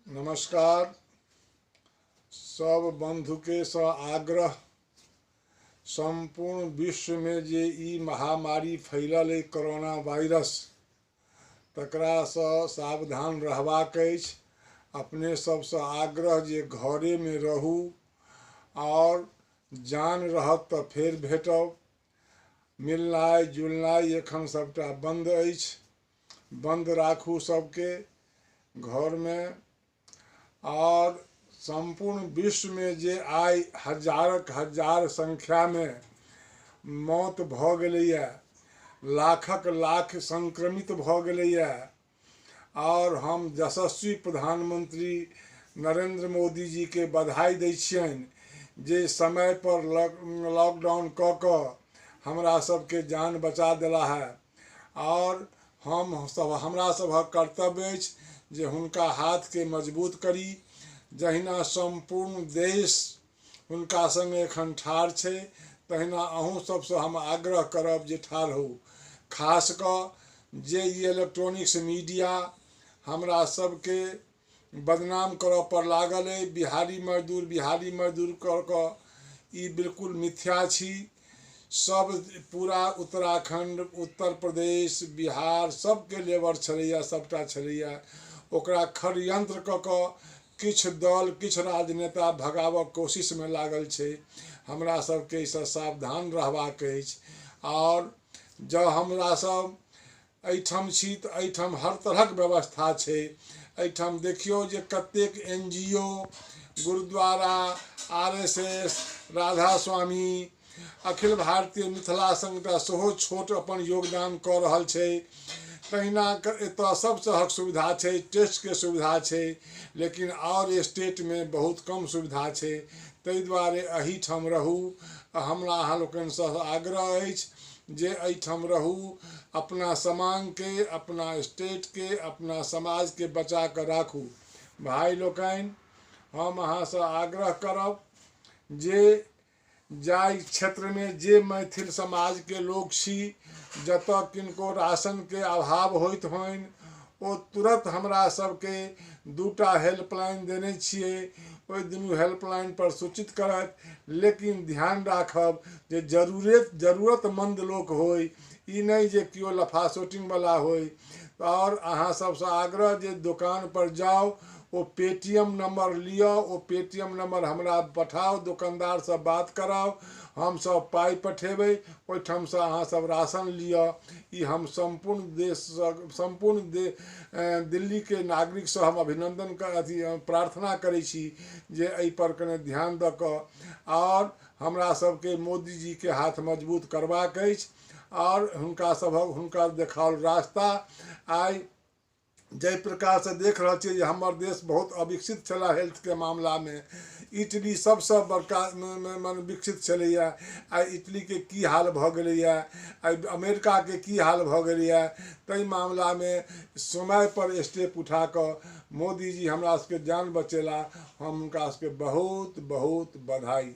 नमस्कार। सब बंधुके सँ आग्रह, सम्पूर्ण विश्वमे जे ई महामारी फैलल अइ कोरोना वायरस, तकरासँ सावधान रहबाक अछि। अपने सबसँ आग्रह जे घरेमे रहू और जान रहत तऽ फेर भेटब। मिलनाइ जुलनाइ एखन सबटा बन्द अछि, बन्द राखू सबके घरमे। और सम्पूर्ण विश्वमे जे आइ हजारक हजार संख्यामे मौत भऽ गेलैए, लाखक लाख संक्रमित भऽ गेलैए, और हम यशस्वी प्रधानमंत्री नरेंद्र मोदी जी के बधाई दै छियनि जे समय पर लॉकडाउन कऽ कऽ हमरा सबके जान बचा देला है। और हम सब, हमरा सभक कर्तव्य अछि जे हुनका हाथके मजबूत करी। जहिना सम्पूर्ण देश हुनका संगे एखन ठाढ़ छै, तहिना अहूँ सबसँ हम आग्रह करब जे ठाढ़ होउ। खास कऽ जे ई इलेक्ट्रॉनिक्स मीडिया हमरा सबके बदनाम करऽ पर लागल अइ, बिहारी मजदूर बिहारी मजदूर कऽ कऽ, ई बिल्कुल मिथ्या छी। सब पूरा उत्तराखंड, उत्तर प्रदेश, बिहार सबके लेबर छलैया, सबटा छलैया। ओकरा षड्यंत्र कऽ कऽ किछु दल, किछु राजनेता भगाबऽ कोशिशमे लागल छै। हमरा सबके एहिसँ सावधान रहबाक अछि। और जँ हमरा सब एहिठाम छी तऽ एहिठाम हर तरहक व्यवस्था छै। एहिठाम देखियौ जे कतेक NGO, gurdwara, RSS, Radha Swami, Akhil Bharatiya Mithila संघ सेहो छोट अपन योगदान कऽ रहल छै। तहिना एतऽ सब तरहक सुविधा छै, टेस्टके सुविधा छै, लेकिन आओर स्टेटमे बहुत कम सुविधा छै। ताहि दुआरे एहिठाम रहू। हमरा अहाँ लोकनिसँ आग्रह अछि जे एहिठाम रहू, अपना समांगके, अपना स्टेटके, अपना समाजके बचा कऽ राखू। भाइ लोकनि, हम अहाँसँ आग्रह करब जे जाहि क्षेत्रमे जे मैथिल समाजके लोक छी, जतऽ किनको राशनके अभाव होइत होइन, ओ तुरत हमरा सबके 2टा हेल्पलाइन देने छियै, ओहि दुनू हेल्पलाइन पर सूचित करत। लेकिन ध्यान राखब जे जरूरतमंद लोक होइ, ई नहि जे केओ लफासोटिंग वाला होइ। और अहाँ सबसँ आग्रह जे दोकान पर जाउ, ओ पेटीएम नंबर लिअ, ओ पेटीएम नंबर हमरा पठाउ, दोकानदारसँ बात कराउ, हमसब पाइ पठेबै, ओहिठामसँ अहाँ सब राशन लिअ। ई हम सम्पूर्ण देशसँ, सम्पूर्ण दिल्लीके नागरिकसँ हम अभिनंदन अथी प्रार्थना करै छी जे एहि पर कने ध्यान दऽ कऽ और हमरा सबके मोदी जी के हाथ मजबूत करबाक अछि। और हुनका सभक, हुनका देखाओल रास्ता आइ जाहि प्रकारसँ देख रहल छियै जे हमर देश बहुत अविकसित छलै हेल्थके मामलामे, इटली सबसँ बड़का माने विकसित छलैया, आइ इटलीके की हाल भऽ गेलैया, आइ अमेरिकाके की हाल भऽ गेलैया। ताहि मामलामे समय पर स्टेप उठा कऽ मोदी जी हमरा सबके जान बचेला, हम हुनका सबके बहुत बहुत बधाई।